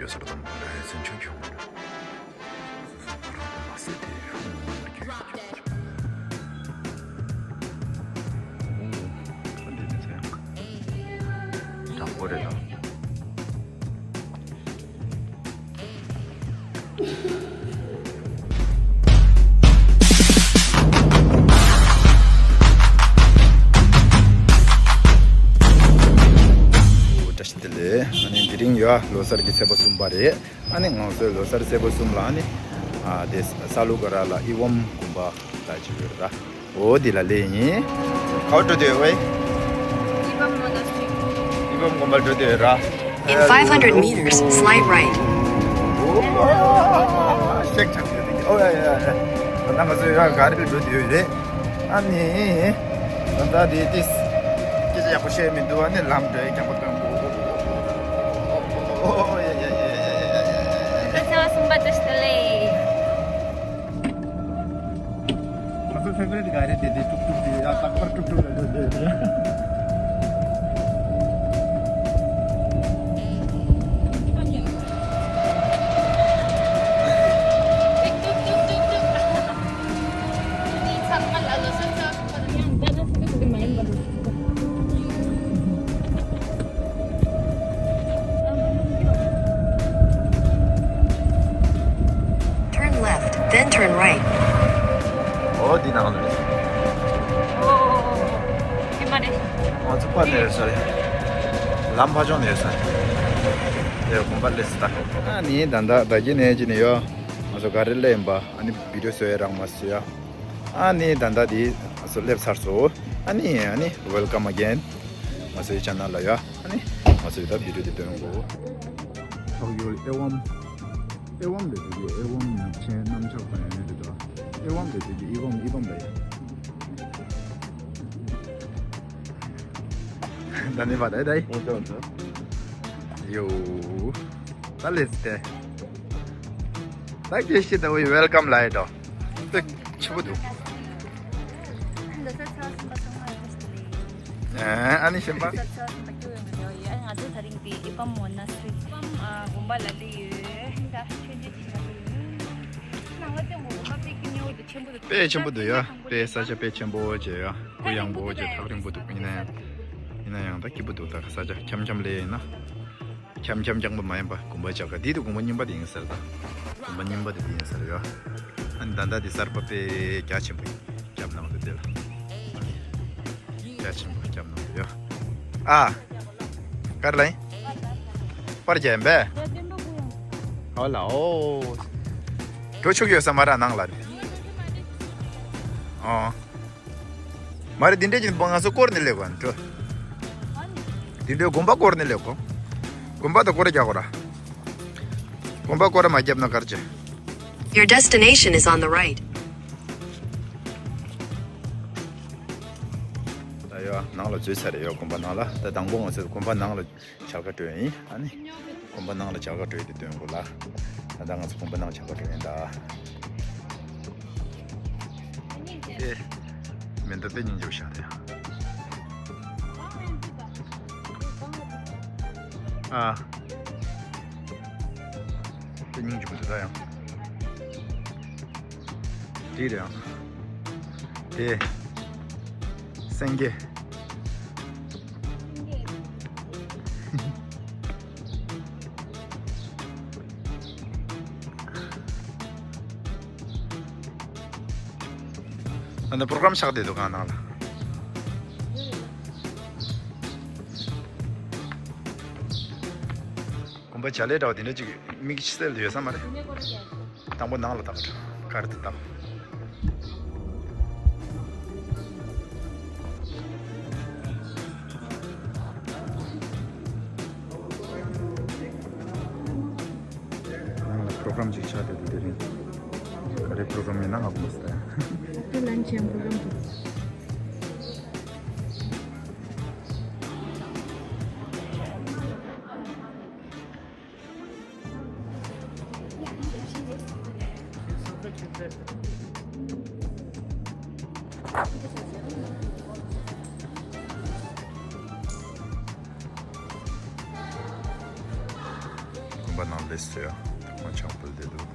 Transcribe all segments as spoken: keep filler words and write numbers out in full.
ཡོད་ས་རེད་དམ། སེམས་ཆུང་ཆུང་མ་རེད། སོ་སོ་ཁོ་རང་དུ་མ་ཟད་དེ་ཧུང་ངོ་མ་རྒྱུས་ཤིག་ཆུང་ཆུང་། འོ་ཨ་འདི་ནས་ཚེ་ཡང་དྲང་པོ་རེད་དམ། བཀྲ་ཤིས་བདེ་ལེགས། ཨ་ནི་དེ་རིང་ཡོད་ལོ་གསར་གྱི་ཚེས་པ་གསུམ་པ་རེད། ཨ་ནི་ང་ཚོའི་ལོ་གསར་ཚེས་པ་གསུམ་ལ་ཨ་ནི་ཨ་དེ་ས་ལུ་ག་ར་ལ་ཨི་ཝམ་དགོན་པ་ལ་ཅིག་ཡོད་ར། འོ་འདི་ལ་སླེབས་ཡིན། ག་པར་འགྲོ་འདོད་ཝེ། ཨི་ཝམ་དགོན་པ་འགྲོ་འདོད་ར། In five hundred meters, slight right. ཤེག་ཆག་ཡོད་དེ། ཨོ་ཡ་ཡ་ཡ། ད་ང་ཚོ་ཡ་ག་རེ་འགྲོ་འདོད་རེད། ཨ་ནི། ད་ལྟ་དེ་ཏིས། སྐད་ཆ་ཡག་པོ་བཤད་མི་འདུག་ཨ་ནི་ལམ་འགྲོ་ཡ་རྐྱང་པ་སྟོན་དགོས། ཨོ་ཡ་ཡ་ཡ་ཡ་ཡ། ང་ཚོ་ཕེ་བ་རི་ཊི་ག་རེ་དེ་དེ་ཏུག་ཏུག་དེ་ཡ་རྟག་པར་ཏུག་ཏུག་ལ་འགྲོ་འདོད་རེད། Turn left, then turn right. ཨོ་འདི་ནང་ལ་རེད། ཨོ་ཨོ་ཨོ་ཨོ། དེ་མ་རེད། ང་ཚོ་པ་ནས་ཡོད་ས་རེད། ལམ་ཕ་ཆོང་ནས་ཡོད་ས་རེད། དེ་དགོན་པ་སླེབས་སོང་ད། ཨ་ནི་ད་ལྟ་ད་གིན་ནས་ཅི་ནས་ཡོད། ང་ཚོ་ག་རེ་སླེབས་ཡིན་པ། ཨ་ནི་བི་ཌིའོ་བཟོ་ཡ་རག་མ་སོང་ཡ། ཨ་ནི་ད་ལྟ་འདི་ང་ཚོ་སླེབས་ཚར་སོང་། ཨ་ནི་ཨ་ནི་welcome again ང་ཚོའི་ཆེ་ནལ་ལ་ཡ། ཨ་ནི་ང་ཚོའི་ད་བི་ཌིའོ་འདི་སྟོན་གོ། ཐོག་ཡོད་ཨེ་ཝམ། ཨེ་ཝམ་རེད་དེ། ཨེ་ཝམ་ནག་ཆེན་གནམ་ལྕགས་དང་ཡོད་རེད་དོ། ཨེ་ཝམ་རེད་དེ། ཨི་ཝམ་ཨི་ཝམ་རེད། ད་ནི་བ་ད་ད་ཡོ། ད་ལེས་ཏེ། ད་ཁྱེད་ཤི་ད་ཝེ་ཝེལ་ཀམ་ལ་ཡེ་དོ། ཏེ་ཆུ་བུ་འདུག་ཨ་ནི་ཤེས་པ། ང་ཚོ་ད་རིང་དེ་ཨི་པམ་མོ་ན་སི་རི་ཨི་པམ་དགོན་པ་ལ་སླེབས་ཡོད། ད་ཆོས་འབྲེལ་ཞིག་ལ་སླེབས་ཡོད། ནང་ལ་ལྟོས་དགོས། དགོན་པ་དཔེ་སྐྱིད་ཉེ་བོ་འདུག་ཆེན་པོ་འདུག་དཔེ་ཆེན་པོ་འདུག་ཡ། དཔེ་ས་ཆ་དཔེ་ཆེན་པོ་བྱས་ཡ། གུ་ཡངས་པོ་བྱས། ཐག་རིང་པོ་འདུག་ཡིན་ན་ཡང་ཡིན་ན་ཡང་ད་སྐྱིད་པོ་འདུག་ད་ས་ཆ་འཁྱམ་འཁྱམ་ལས་ཡིན་ན། འཁྱམ་འཁྱམ་རྐྱང་པ་མ་ཡིན་པ། དགོན་པ་ཆགས་ཀ་འདི་དུ་དགོན་པ་རྙིང་པ་དེ་ཡིན་ཟེར་ད། དགོན་པ་རྙིང་པ་དེ་དེ་ཡིན་ཟེར་ཡོད། ཨ་ནི་ད་ལྟ་དེ་གསར་པ་དཔེ་རྒྱ་ཆེན་པོ་ཡིན། རྒྱབ་ནང་དུ་དེ་ལ། རྒྱ་ཆེན་པོ་རྒྱབ་ནང་དུ་ཡོད། ཨ། གར་ལ་ཡིན། པར་རྒྱབ་པས། ཨོ་ལ་ཨོ། འགྲོ་ཆོག་ཡོད་ས་མ་ར་ནང་ལ། ཨོ། མ་རེད། འདི་འདྲས་ཀྱི་ང་ཚོ་སྐོར་ནས་སླེབས་དགོས་འགྲོ། འདི་འདྲས་དགོན་པ་སྐོར་ནས་སླེབས་དགོས། དགོན་པ་དང་སྐོར་རྒྱག་དགོས་ར། དགོན་པ་སྐོར་མ་བརྒྱབ་ན་གར་ཅི། Your destination is on the right. ད་ཡོ་ནང་ལ་འཛུལ་ཚར་རེད་ཡོ། དགོན་པ་ནང་ལ། ད་དང་པོ་ང་ཚོ་དགོན་པ་ནང་ལ་བྱ་དགའ་སྤྲོད་ཡིན། ཨ་ནི་དགོན་པ་ནང་ལ་བྱ་དགའ་སྤྲོད་དེ་སྟོན་དགོས་ལ། ད་ལྟ་ང་ཚོ་དགོན་པ་ནང་བྱ་དགའ་སྤྲོད་ཡིན་ད། ཨེ། མེ་མདའ་དཔེ་སྙིང་རྗེ་པོ་ཞིག་རེད། ཨ། དཔེ་སྙིང་རྗེ་པོ་འདུག་ད་ཡང་། འདི་རེད་ཡང་། དེ། སེང་གེ། ཨ་ནི་པྲོ་གྲམ་ཆགས་བསྡད་འདུག་ག་ནང་ལ། དགོན་པ་བྱ་ལས་འདྲ་བ་དེ་འདྲ་ཅིག་དམིགས་བསལ་ཡོད་ས་མ་རེད། དང་པོ་ནང་ལ་བཏགས་ག་རེ་དུ་བཏགས། ནང་ལ་པྲོ་གྲམ་ཅིག་ཆགས་བསྡད་འདུག་དེ་རིང་ག་རེ་པྲོ་གྲམ་ཡིན་ན་ཧ་གོ་མ་སོང་། ད་ལན་ཆེན་པྲོ་གྲམ་འདུག་དགོན་ པ་ནང་སླེབས་སོང་ཡ། ཁོང་ཆང་ཕུལ་བསྡད་འདུག་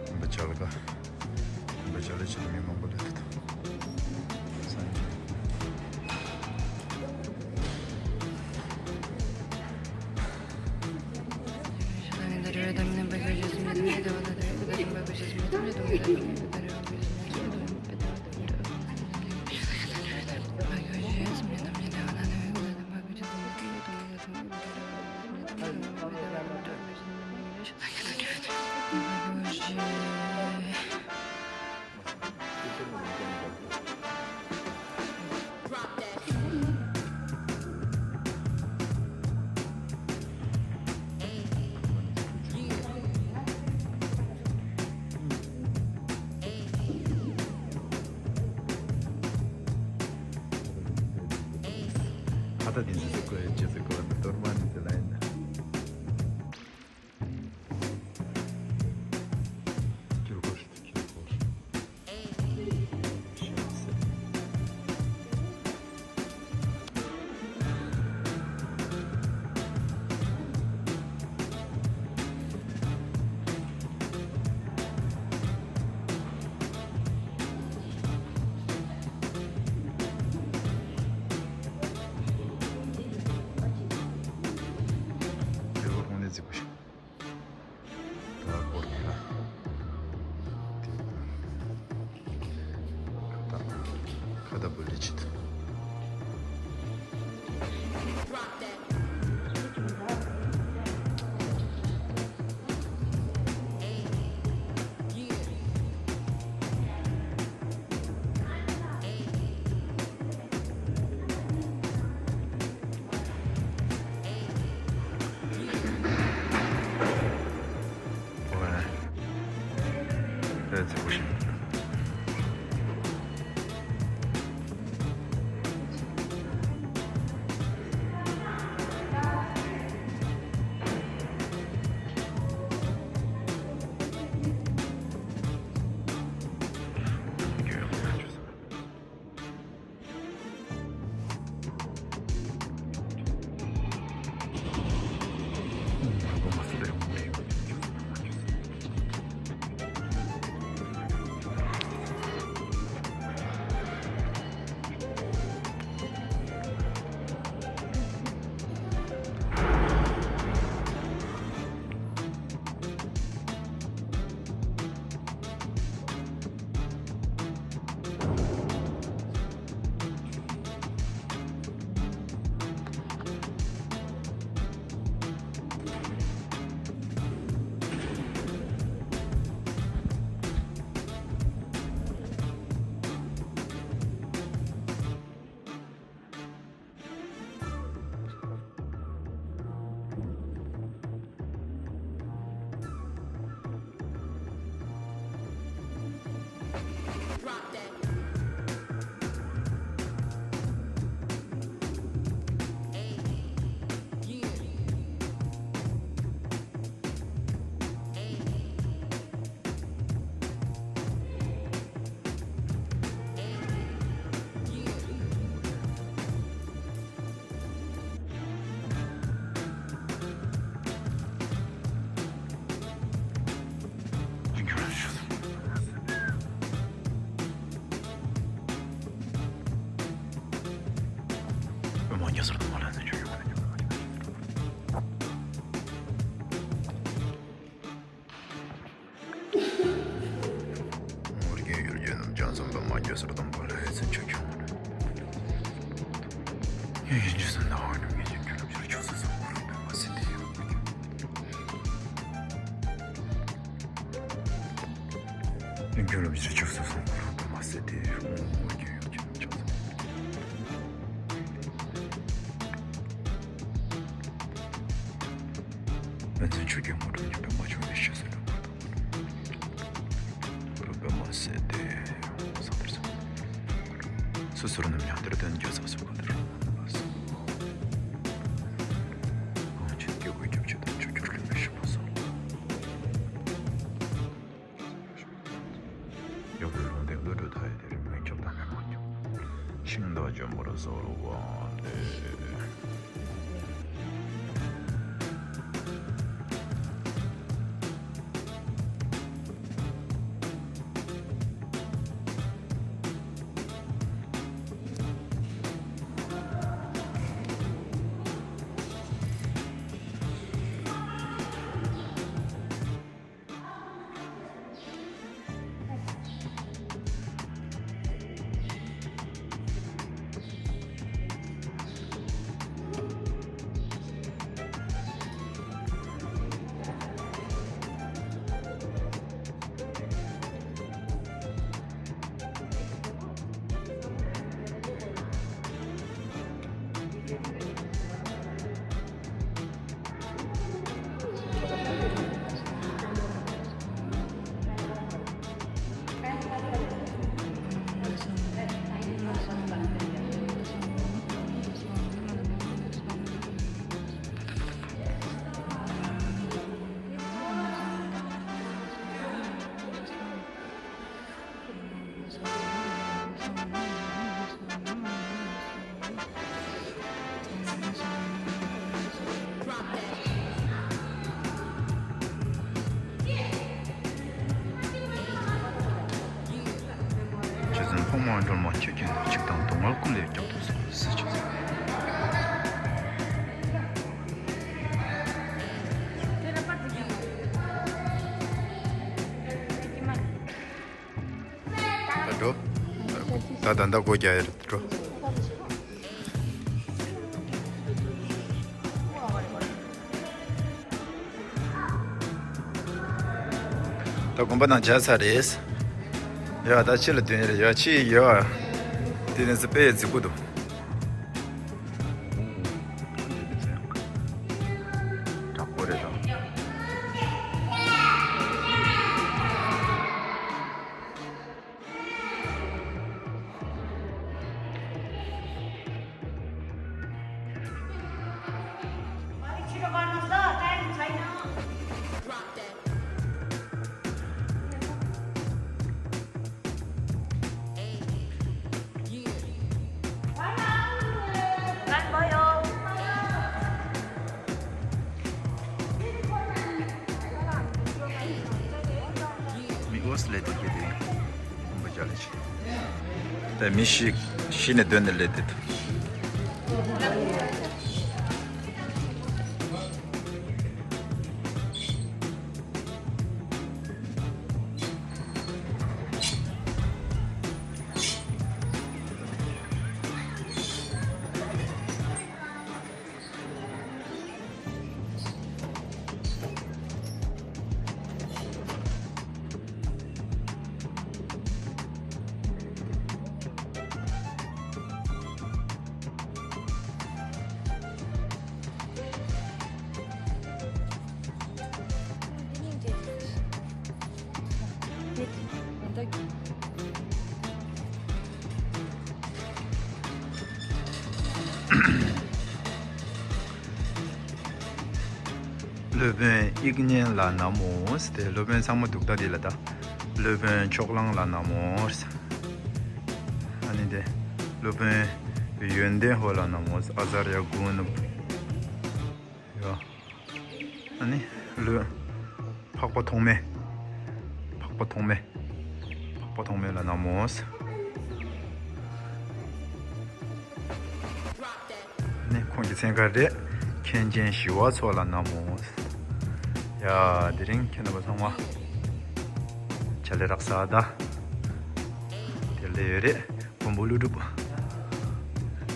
ཁོང་པ་ཅག་ལ་ཁོང་པ་ཅག་ལ་ཆེད་དུ་མི་མང་པོ་སླེབས་འདུག་ཁ་ད་དེ་འདྲ་ཟེར་གོ་ཡ་ཅི་ཟེར་གོ་ཡ་གཏོར་མ་ནི་དེ་ལ་ཡིན་ན། ཁ་ད་བོ་ལི་ཆིད། ཨོ་རྒྱན་ཡུལ་གྱི་རྣམས་ཀྱང་བསམ་པ་མ་བསྐྱོད་སར་གཏོང་བ་ལ་ཨེ་ཙི་ཆོས་སྐྱོང་། ཡིན་གྱི་སུ་འདའ་བ་ནི་ངེས་ཀྱི་རྒྱུ་ལམ་ཕྱིར་ཆོས་སུ་སོང་བར་འདོད་པ་སྲིད་དེ་ཡོད། རྒྱུ་ལམ་ཕྱིར་ཆོས་སུ་སོང་བར་འདོད་པ་སྲིད་དེ་ཡོད། ཨོ་རྒྱན་ཡུལ་གྱི་རྣམས་ཀྱང་བསམ། ཕན་ཚུན་ཆོས་ཀྱི་དངོས་གྲུབ་མཉམ་པའི་མ་བྱུང་བའི་ཕྱིར་ཟེར་བ་དང་། རབ་པད་མ་ཟད་དེ་ཡང་བསམ་པར་བྱ། སོ་སོར་རྣམ་མཉམ་དེར་བསྟན་རྒྱ་ཚ་སུ་ག་དེར་རང་ལ་སོགས། གང་ཕྱིར་སྐྱེ་དགུའི་སྐྱབས་མཆོག་དང་མཆོག་གྱུར་ཀླུ་མོའི་ཞབས་པད་སོགས། ཡབ་ཡུམ་ལུང་བསྟན་བློ་གྲོས་མཐའ་ཡས་དེར། མི་སྐྱོབ་དམ་པས་མ་སྐྱོབ་ཤིང་རྟ་འཇམ་པོར་གསོལ་བ་འདེབས། སྒྲོལ་མ་ཁྱེད་ཀྱི་ནོར་གཅིག་དང་སྡུག་བསྔལ་ཀུན་ལས་སྐྱོབ་ཐུབ་སོ། སྲིད་ཆུ་ཚོད། ད་འགྲོ། ད་ད་ད་སྒོ་རྒྱག་ཡ་རེད་འགྲོ། ད་དགོན་པ་ནང་མཇལ་ཚར་རེད། ཡ་ད་ཕྱི་ལ་སྡོད་ཡ་རེད། ཡ་ཕྱི་ཡོད། དེ་ནས་དཔེ་རྫིག་པོ་འདུག་དྲག་པོ་རེད་ད། མི་འོས་ལས་དེ་གི་དེ་ཁོང་པ་ཅག་ལས་ཆེ། ད་མི་ཤི་ཤི་ནས་སྡོད་ནས་ལས་དེ་ཐུབ། སློབ་དཔོན་དབྱིག་གཉེན་ལ་ན་མོ། དེ་སློབ་དཔོན་ཚང་མ་འདུག་ད་དེ་ལ་ད། སློབ་དཔོན་ཕྱོགས་གླང་ལ་ན་མོ། ཨ་ནི་དེ། སློབ་དཔོན་ཡོན་ཏན་ཧོ་ལ་ན་མོ། ཨ་ཛར་ཡ་གུ་ནུབ། ཡོ། ཨ་ནི་ལུས། འཕགས་པ་ཐོགས་མེད། འཕགས་པ་ཐོགས་མེད། འཕགས་པ་ཐོགས་མེད་ལ་ན་མོ། ཨ་ནི་ཁོང་གི་མཚན་ག་རེད། མཁན་ཆེན་ཞི་བ་འཚོ་ལ་ན་མོ། ཡ། དེ་རིང་ཁྱེད་རྣམ་པ་ཚང་མ་ཇ་ལེ་རག་ས་ད། དེ་ལས་ཡོད་རེད། མགོན་པོ་ཀླུ་སྒྲུབ།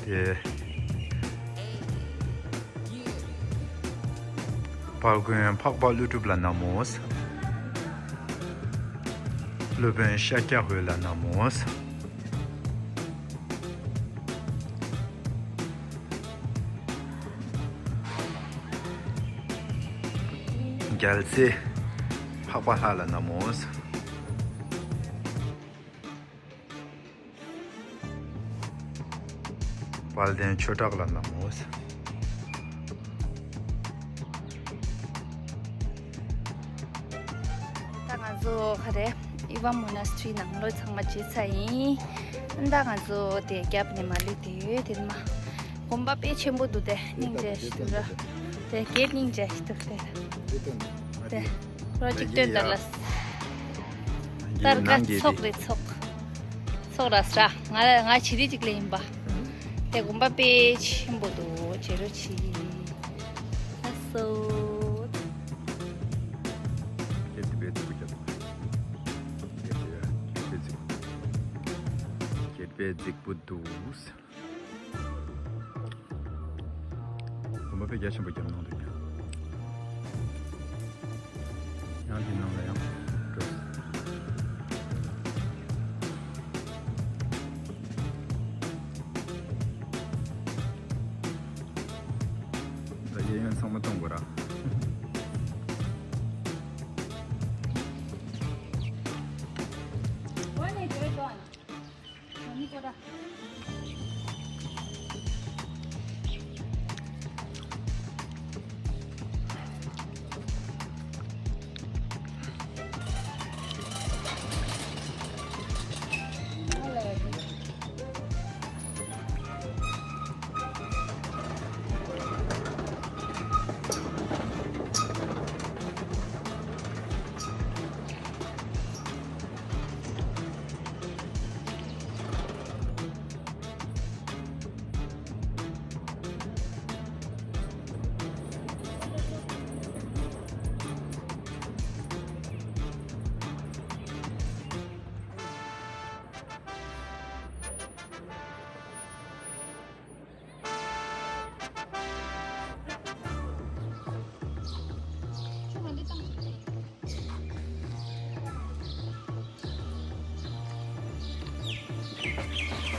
དེ། དཔལ་མགོན་འཕགས་པ་ཀླུ་སྒྲུབ་ལ་ན་མོ། སློབ་དཔོན་ཤཱཀྱ་ཧོས་ལ་ན་མོ། རྒྱལ་སྲས་འཕགས་པ་ལྷ་ལ་ན་མོ། དཔལ་ལྡན་ཆོས་གྲགས་ལ་ན་མོ། ད་ང་ཚོ་ག་རེ། ཨི་ཝམ་མོ་ན་སི་ཊི་རི་ནང་ལོགས་ཚང་མ་བྱས་ཚར་ཡིན། ད་ང་ཚོ་དེ་རྒྱབ་ནས་མར་སླེབས་བསྡད་ཡོད། དེ་མ་དགོན་པ་དཔེ་ཆེན་པོ་འདུག་དེ་སྙིང་རྗེ་ཞིག་འདུག་ར། དེ་སྐད་སྙིང་རྗེ་ཞིག་འདུག་དེ། དེ། རོ་གཅིག་སྟོན་ད་ལ། ཏར་ཀ་ཚོགས་རེད་ཚོགས། ཚོགས་ར་སྲ། ང་ང་བྱི་རི་གཅིག་ལས་ཡིན་པ། དེ་དགོན་པ་དཔེ་ཆེན་པོ་འདུག་བྱེ་རུ་ཆི། ཨ་སོ། སྐད་དེ་བས་ཚིག་པོ་རྒྱབ། སྐད་དེ་བས་ཚིག་པོ། སྐད་དེ་བས་ཚིག་པོ་འདུག་དགོན་པ་དཔེ་རྒྱ་ཆེན་པོ་བརྒྱབ་གནང་འདུག་ཡང་འདི་ནང་ལ་ཡང་འགྲོ། ད་གཡས་གཡོན་ཚང་མ་གཏོང་དགོས་ར།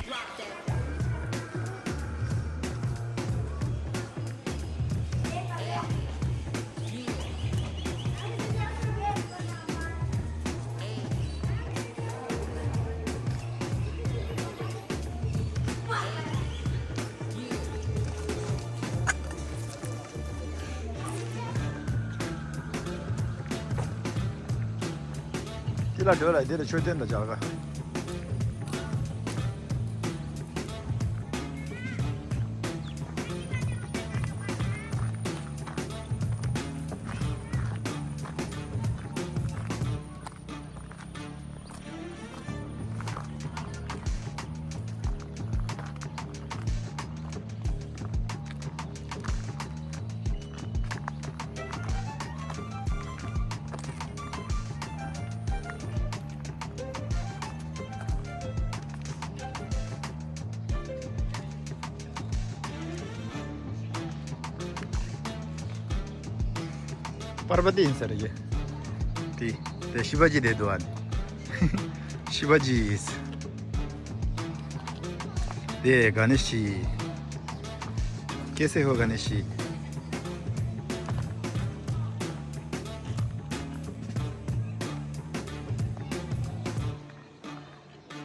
དེ་ལ་སྡོད་ལ་དེ་ལ་མཆོད་རྟེན་དང་མཇལ་ཁ། པར་པ་དེ་ཡིན་ས་རེད་གི། དེ་དེ་ཤི་བ་ཇི་དེ་འདུག་ཨ་ནི། ཤི་བ་ཇི་ཡིས། དེ་ག་ནས་ཤི། ཀེ་སེ་ཧོ་ག་ནས་ཤི།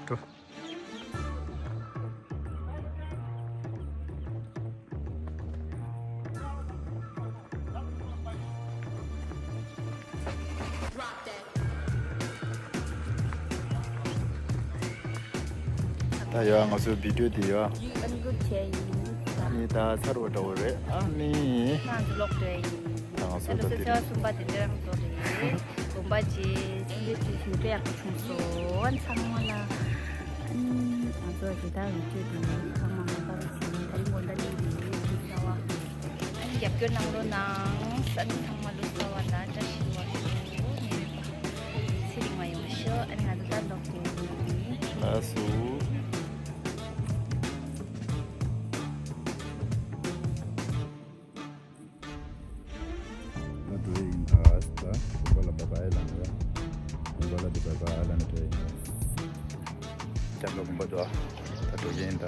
འགྲོ། ད་ཡོད་ང་ཚོའི་བི་ཌིའོ་དེ་ཡོད། ཨ་ནི་ད་ཚར་བ་འདྲ་བོ་རེད་ཨ་ནི། ང་ཚོ་ལོག་འགྲོ་ཡིན། ད་ང་ཚོ་ད་ད་ལོ་དེ་ཚེ་བ་གསུམ་པ་དེ་འདྲ་རང་ཚོ་རེད། དགོན་པ་ཅིག་སེམས་པའི་དུས་སུ་དཔེ་ཡག་པོ་བྱུང་སོང་ཚང་མ་ལ། ཨ་ནི་ང་ཚོ་དེ་ལྟར་མི་བྱེད་དུས་ཚང་མ་ང་པར་བྱེད་ད་རིང་དགོན་བདག་གཉིས་ལས་ཡོད་ཀྱི་ལྟ་བ། ཨ་ནི་རྒྱབ་སྐྱོར་གནང་རོགས་གནང་། ཨ་ནི་ཚང་མ་ལོ་གསར་བ་ལ་བཀྲ་ཤིས་བདེ་ལེགས་ཞུ། ངའི་རེ་བ་ཚེ་རིང་བ་ཡོང་ཤོག་ཨ་ནི་ང་ཚོ་ད་ལོག་དགོས་ཡིན། ལགས་སོ། ང་འགྲོ་ཡི་ཡིན་ད། ད་དགོན་པ་ལ་བཱའི་བཱའི་ལབ་ན། དགོན་པ་ལ་འདི་བཱའི་བཱའི་ལབ་ན་འགྲོ་ཡི་ཡིན། ལྕང་སྐྱ་དགོན་པ་འགྲོ། ད་འགྲོ་གི་ཡིན་ད།